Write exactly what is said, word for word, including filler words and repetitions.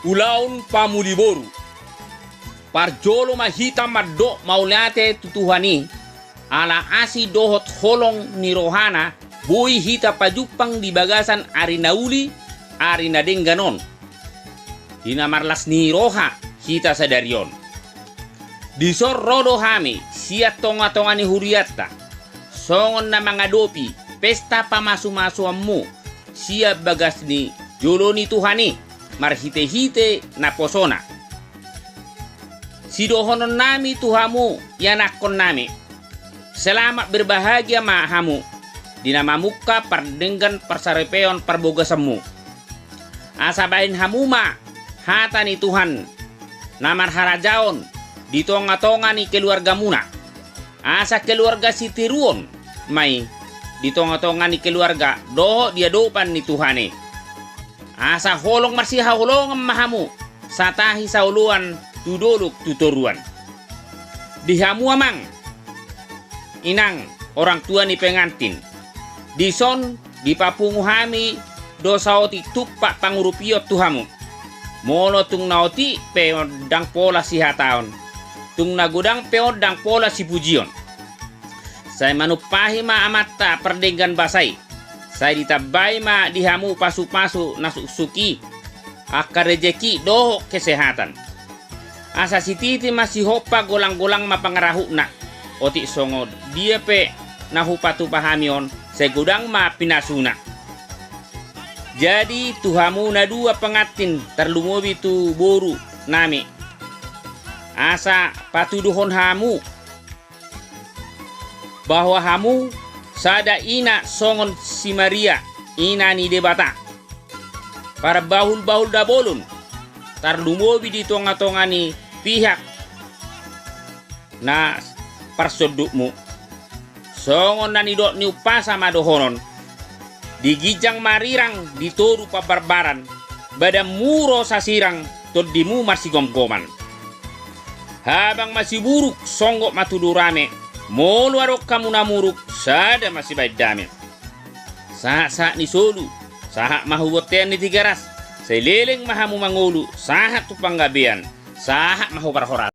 Ulaon pamuliboru. Parjolo ma hita mandok mauliate tu Tuhan i, ala asi dohot holong ni rohana, boi hita pajumpang di bagasan ari na uli, ari na denggan on. Di na marlas ni roha hita sadari on. Dison ro do hami sian tongatonga ni hurianta, songon na mangadopi pesta pamasumasuonmu, sian bagas ni jolo ni Tuhan i, marhitehite naposona. Sidohononnami tu hamu ianakkonnami, selamat berbahagia ma hamu, di na mamungka pardenggan parsaripeon parbogasanmu. Asa bahen hamu ma hata ni Tuhan na marharajaon di tongatonga ni keluargamuna. Asa keluarga sitiruon ma i di tongatonga ni keluarga dohot di adopan ni Tuhan i. Asa holong marsihaholongan ma hamu, satahi saoloan tu dolok tu toruan. Di hamu amang, inang, orang tua ni pengantin, dison dipapungu hami do saotik tumpak pangurupion tu hamu. Molo tung na otik pe on ndang pola sihataon, tung na godang pe on ndang pola sipujion. Sai manumpahi ma amanta pardenggan basa i, sai ditambai ma di hamu pasupasu na suksuk i, angka rejeki dohot kesehatan. Asa sititi ma sihompa, golanggolang ma pangarahutna, otik songon dia pe na hupatupa hami on, sai godang ma pinasuna. Jadi tu hamu na dua pengantin, tarlumobi tu borunami, asa patuduhon hamu bahwa hamu sada ina songon si Maria, ina ni Debata. Parbahulbahul na bolon tarlumobi di tongatonga ni pihak na parsondukmu. Songon na nidok ni umpasa ma dohonon: Di ginjang marirang, di toru pabarbaran, badanmu ro sasirang, tondimu marsigomgoman. Habang ma siburuk, songgop ma tudu rame, molo adong hamu na muruk, sada ma sibahen dame. Sahatsahat ni solu, sahat ma hu bontean ni Tigaras, sai leleng ma hamu mangolu, sahat tu panggabean, sahat ma hu parhorasan.